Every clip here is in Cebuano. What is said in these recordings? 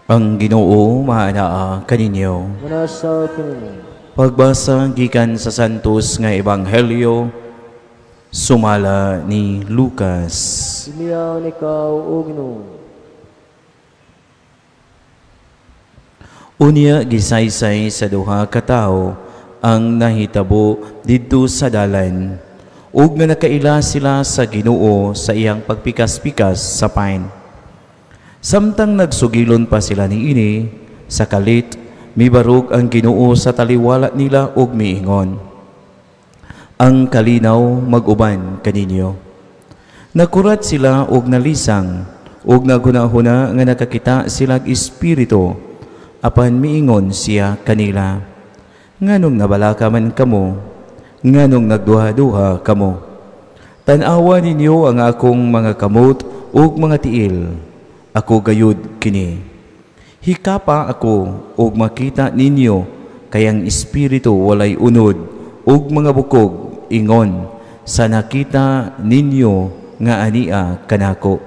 Ang Ginoo maanaa kaninyo. Manasa kanimo. Pagbasa gikan sa Santos nga Ebanghelyo sumala ni Lucas. Dumuyan ikaw, O Ginoo. Unya gisaysay sa duha ka tawo ang nahitabo didto sa dalan, ug nga nakaila sila sa Ginoo sa iyang pagpikas-pikas sa pain. Samtang nagsugilon pa sila niini, sa kalit mibarog ang Ginoo sa taliwala nila ug miingon, "Ang kalinaw mag-uban kaninyo." Nakurat sila og nalisang ug naghuna-huna nga nakakita silag espiritu, apan miingon siya kanila, "Nganong nabalaka man kamo? Nganong nagduha-duha kamo? Tan-awa ninyo ang akong mga kamot ug mga tiil. Ako gayud kini. Hikapa ako ug makita ninyo, kay ang espiritu walay unod ug mga bukog ingon sa nakita ninyo nga ania kanako."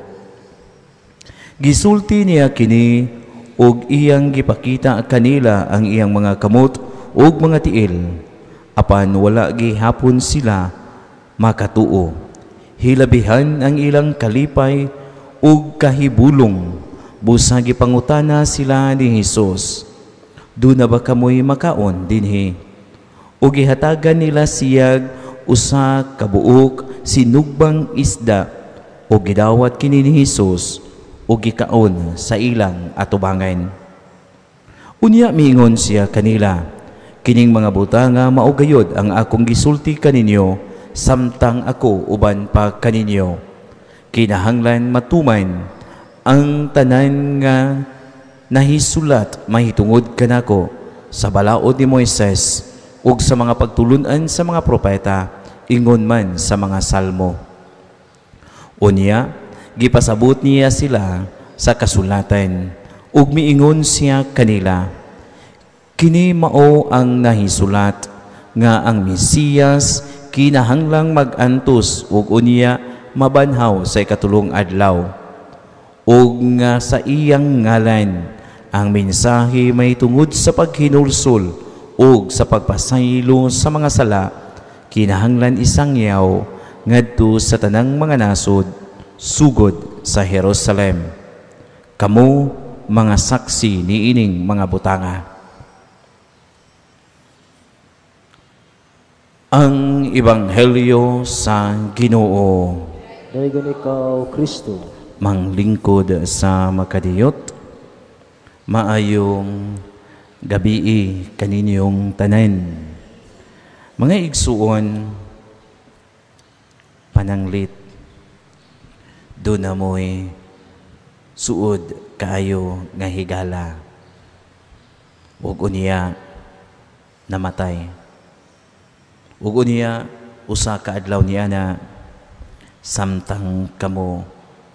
Gisulti niya kini ug iyang gipakita kanila ang iyang mga kamot ug mga tiil, apan wala gihapon sila makatuo. Hilabihan ang ilang kalipay ug kahibulong, busa gipangutana sila ni Hesus, "Duna ba kamoy makaon dinhi?" Ug gihatagan nila siyag usa ka buok sinugbang isda, ug gidawat kini ni Hesus ug gikaon sa ilang atubangan. Unya miingon siya kanila, "Kining mga butanga mao gayud ang akong gisulti kaninyo samtang ako uban pa kaninyo. Kinahanglan matuman ang tanan nga nahisulat mahitungod kanako sa balaod ni Moises ug sa mga pagtulun-an sa mga propeta, ingon man sa mga salmo." Unya gipasabot niya sila sa kasulatan ug miingon siya kanila, "Kini mao ang nahisulat nga ang Mesiyas kinahanglang mag-antos ug unya mabanhaw sa ikatulong adlaw, ug nga sa iyang ngalan ang mensahe may tungod sa paghinulsol ug sa pagpasaylo sa mga sala kinahanglan isangyaw ngadto sa tanang mga nasod sugod sa Jerusalem. Kamo mga saksi niining mga butanga." Ang Ebanghelyo sa Ginoo. Daygon ikaw, Kristo. Manglingkod sa makadiyot, maayong gabii kaninyong tanan. Mga igsuon, pananglit, duna mo'y suod kaayo nga higala, ug unya namatay. Ug unya usa ka adlaw niya na samtang kamo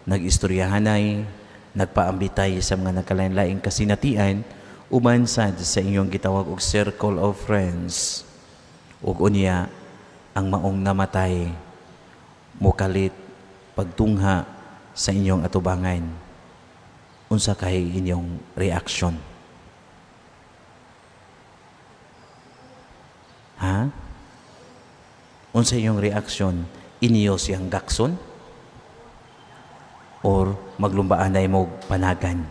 nag-istoryahanay, nagpaambitay sa mga nagkalain-laing kasinatian, uban sad sa inyong gitawag og circle of friends. Ug unya ang maong namatay mokalit pagtungha sa inyong atubangan. Unsa kay inyong reaksyon? Ha? Unsa inyong reaksyon? Inyo siyang gakson? Or maglumbaanay mo panagan?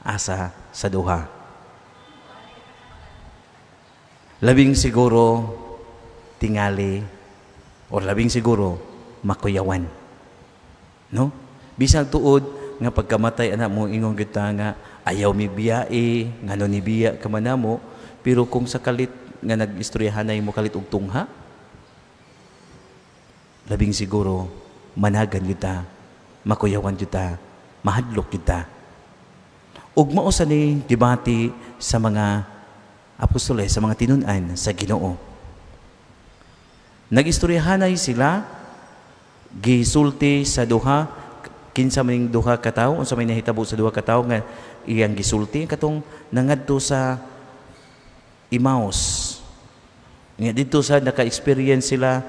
Asa sa duha? Labing siguro tingali, or labing siguro makuyawan. No? Bisag tuod nga pagkamatay anak mo ingon gyud ta nga ayaw mi biyae, ngano ni biya ka man namo, pero kung sa kalit nga nag-istoryahanay mo kalit og tungha, labing siguro managan gyud ta, makuyawan gyud ta, mahadlok gyud ta. Ug mao sa ni gibati sa mga apostoles, sa mga tinun-an sa Ginoo. Nag-istoryahanay sila, gisulti sa duha, kinsa maning duha ka tawo, unsa may nahitabo sa duha ka tawo nga iyang gisulti katong nangadto sa Emmaus. Nga didto sa naka-experience sila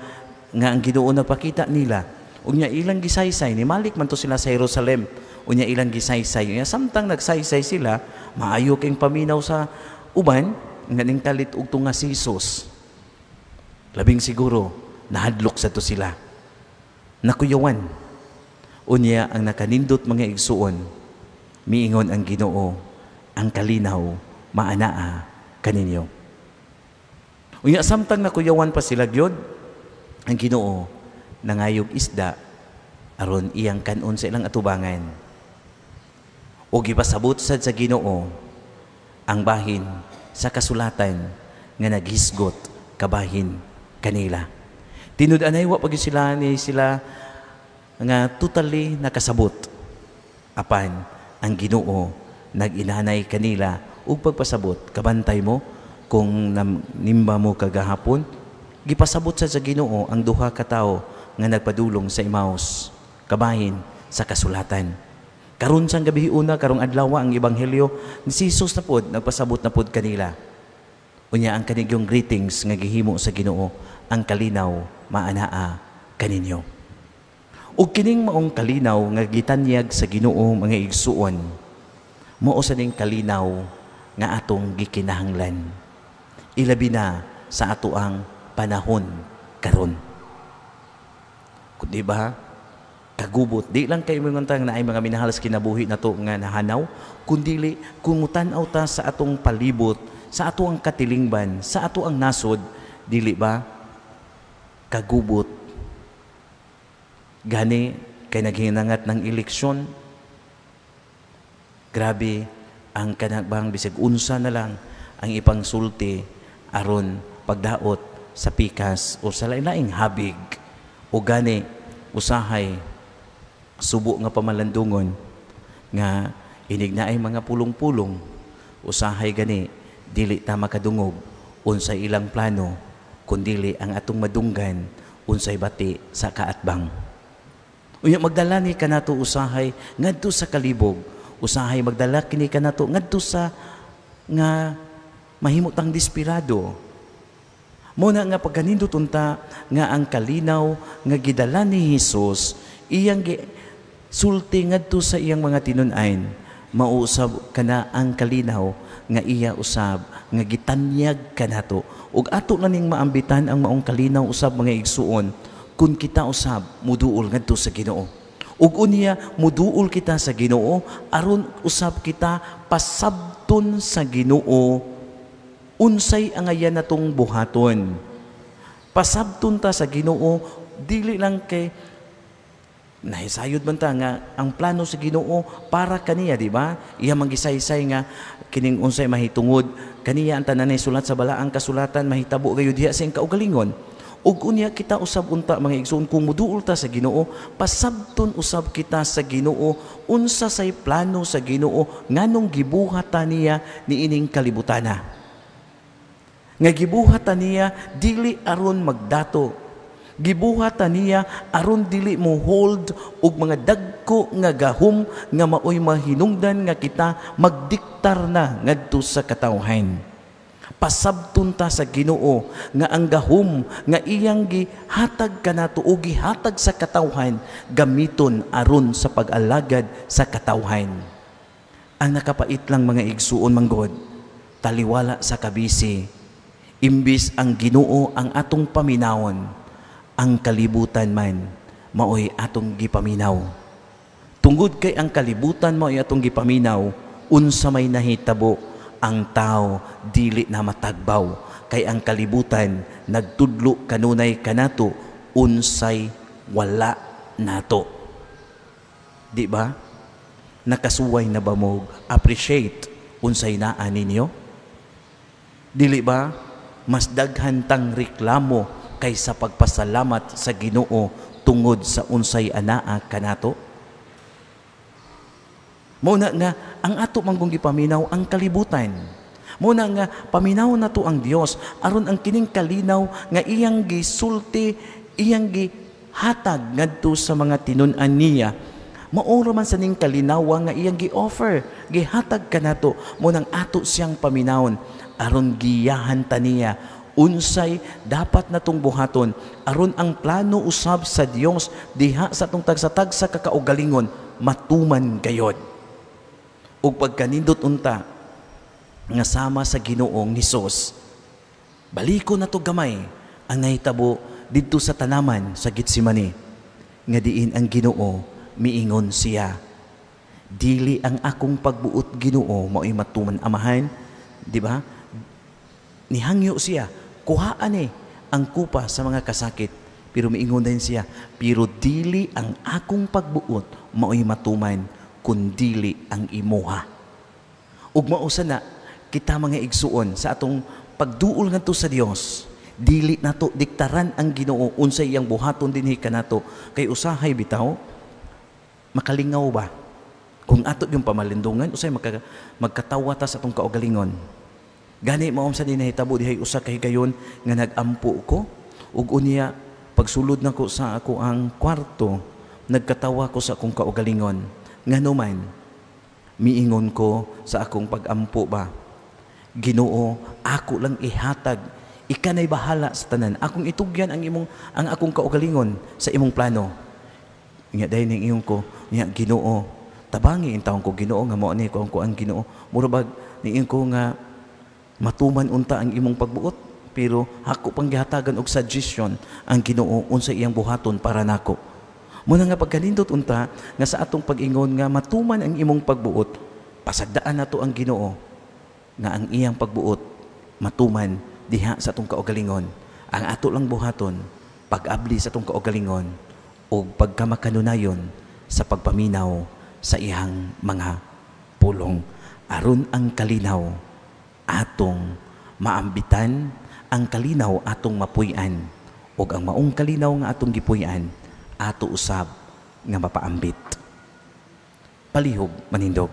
nga ang Ginoo nagpakita nila. Unya ilang gisaysay, ni malik man to sila sa Jerusalem. Unya ilang gisaysay. Unya samtang nagsaysay sila, maayo king paminaw sa uban nga ning kalit og tunga si Jesus. Labing siguro nahadlok sa to sila. Nakuyawan. Unya ang nakanindot, mga igsuon, miingon ang Ginoo, "Ang kalinaw maanaa kaninyo." Unya samtang nakuyawan pa sila gyud, ang Ginoo nangayog isda aron iyang kanon sa ilang atubangan. O gipasabot sad sa Ginoo ang bahin sa kasulatan nga naghisgot kabahin kanila. Tinud-anay wa pag sila ni sila nga totally nakasabot. Apan ang Ginoo nag-inanay kanila ug pagpasabot. Kabantay mo kung nimba mo kagahapon, gipasabot sa Ginoo ang duha ka tawo nga nagpadulong sa Emmaus kabahin sa kasulatan. Karon sang gabi una, karong adlaw, ang ebanghelyo ni Jesus na pod nagpasabot na pod kanila. Unya ang kanigyong greetings nga gihimo sa Ginoo, "Ang kalinaw maanaa kaninyo." Ug kining maong kalinaw nga gitanyag sa Ginoo, mga igsuon, mao sa ning kalinaw nga atong gikinahanglan. Ilabi na sa ato ang panahon karon. Kung di ba, kagubot. Di lang kay mga na ay mga minahal sa kinabuhi na to nga nahanaw, kundili kung mutan-aw ta sa atong palibot, sa ato ang katilingban, sa ato ang nasod, dili ba kagubot? Gani kay naghinangat ng eleksyon, grabe ang kanabang bisag unsa na lang ang ipangsulti aron pagdaot sa pikas o sa lain-laing habig. O gani usahay subo nga pamalandungon nga inig na ay mga pulong-pulong, usahay gani dili ta makadungog unsay ilang plano, kundili ang atong madunggan unsay bati sa kaatbang. Unya magdala ni kanato usahay ngadto sa kalibog, usahay magdala kini kanato ngadto sa nga mahimo tang desperado. Muna nga pagkanindot unta nga ang kalinaw nga gidala ni Hesus, iyang sulti ngadto sa iyang mga tinun-an, mausab kana ang kalinaw nga iya usab nga gitanyag kanato. Ug ato na ning maambitan ang maong kalinaw usab, mga igsuon, kun kita usab muduol ngadto sa Ginoo. Ug unya muduol kita sa Ginoo aron usab kita pasabton sa Ginoo unsay angayan natong buhaton. Pasabton ta sa Ginoo, dili lang kay nahisayod man ta nga ang plano sa Ginoo para kaniya, di ba? Iya manggisaysay nga kining unsay mahitungod kaniya ang tanan sulat sa balaang kasulatan mahitabo gayud diha sa iyang kaugalingon. Ug unya kita usab unta, mga igsoon, kung muduol ta sa Ginoo, pasabton usab kita sa Ginoo unsa say plano sa Ginoo nganong gibuhat ta niya niining kalibutana. Nga gibuhat ta niya dili aron magdato. Gibuhat ta niya aron dili mo hold og mga dagko nga gahom nga maoy mahinungdan nga kita magdiktar na ngadto sa katawhan. Pasabton ta sa Ginoo nga ang gahom nga iyang gihatag kanato o gihatag sa katawhan gamiton aron sa pag-alagad sa katawhan. Ang nakapait lang, mga igsuon manggod, taliwala sa kabisi, imbis ang Ginoo ang atong paminawon, ang kalibutan man maoy atong gipaminaw. Tungod kay ang kalibutan maoy atong gipaminaw, unsa may nahitabo, ang tao dili na matagbaw kay ang kalibutan nagtudlo kanunay kanato unsay wala nato. Di ba? Nakasuway na ba mo appreciate unsay naa ninyo? Dili ba mas daghan tang reklamo kaysa pagpasalamat sa Ginoo tungod sa unsay anaa kanato? Muna nga ang ato manggong gipaminaw ang kalibutan. Muna nga paminaw nato ang Dios aron ang kining kalinaw nga iyang gisulti, iyang gihatag ngadto sa mga tinun-an niya, mao ra man sa ning kalinawa nga iyang gi-offer, gihatag kanato, mo nang ato siyang paminawon aron giyahan ta niya. Unsay dapat natong buhaton aron ang plano usab sa Dios diha sa atong tagsa-tagsa ka kaugalingon matuman gayod. Ug pagkanindot unta nga sama sa Ginoong Hesus, baliko nato gamay ang nahitabo didto sa tanaman sa Getsemane, nga diin ang Ginoo miingon siya, "Dili ang akong pagbuot, Ginoo, mao'y matuman, Amahan," di ba? Nihangyo siya, "Kuhaan eh ang kupa sa mga kasakit." Pero miingon din siya, "Pero dili ang akong pagbuot mao'y matuman, kundili ang imuha." Ug mao sa na kita, mga igsuon, sa atong pagduol ngadto sa Dios, dili nato diktaran ang Ginoo unsay iyang buhaton dinhi kanato, kay usahay bitaw makalingaw ba kung ato yung pamalindungan, usay magkatawa ta sa atong kaugalingon. Gani mao sa nahitabo dihay usa ka higayon nga nag-ampo ko, ug unya pagsulod nako sa ako ang kwarto, nagkatawa ko sa akong kaugalingon. Ngano man, miingon ko sa akong pag-ampo ba, "Ginoo, ako lang ihatag, ikanay bahala sa tanan. Akong itugyan ang akong kaugalingon sa imong plano." Nya dayon ning ingon ko, nya, "Ginoo, tabangi intawon ko, Ginoo, nga mao ni ko ang Ginoo." Mura bag niingon ko nga matuman unta ang imong pagbuot, pero ako pang gihatagan og suggestion ang Ginoo unsa iyang buhaton para nako. Muna nga pagkanindot unta nga sa atong pag-ingon nga matuman ang imong pagbuot, pasagdaan nato ang Ginoo nga ang iyang pagbuot matuman diha sa atong kaugalingon. Ang ato lang buhaton, pag-abli sa atong kaugalingon o pagkamakanunayon sa pagpaminaw sa iyang mga pulong, aron ang kalinaw atong maambitan, ang kalinaw atong mapuy-an, ug ang maong kalinaw nga atong gipuy-an, ato usab nga mapaambit. Palihog manindog.